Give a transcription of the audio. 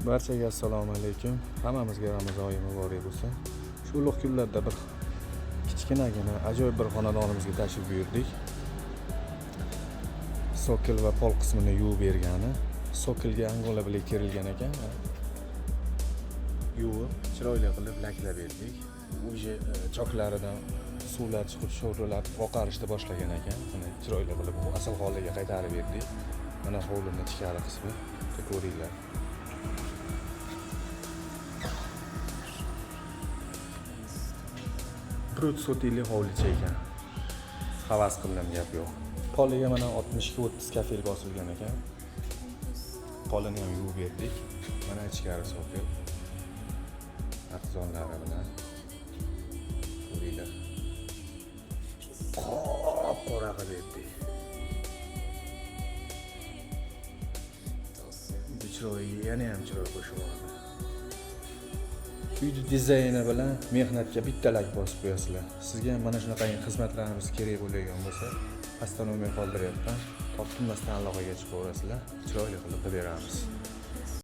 Barchaga assalomu alaykum. Hammamizga Ramazon oyi muborak bo'lsin. Shu ulug' kunlarda bir kichkinagina ajoyib bir xonadonimizga tashrif buyurdik. Sokil va pol qismini yuvib bergani. Sokilga angola bilan kerilgan ekan. Yuvib, chiroyli qilib laklab berdik. Уже choklaridan suvlar chiqib, sho'ralab oqarishni boshlagan ekan. Mana chiroyli qilib asl holiga qaytarib berdik. Mana hovlini ichkari qismi. Ko'ringlar. Bir sotiklik hovlicha ekan. Havas qildim, gap yo'q. Poliga mana 60 ga 30 kafel bosilgan ekan. Polini ham yuvib berdik. Mana ichkari sokil. Artizonlari bilan. Ko'ringlar. Qop-qora qilib berdik. Bu chiroyiga yana ham chiroy qo'shib yubordi. Uyni dizayni bilan mehnatga bitta lak bosib qo'yasizlar. Sizga ham mana shunaqangi xizmatlarimiz kerak bo'ladigan bo'lsa, pastda nomer qoldiryapman. Topilmasdan aloqaga chiqaverasizlar. Chiroyli qilib qilib beramiz.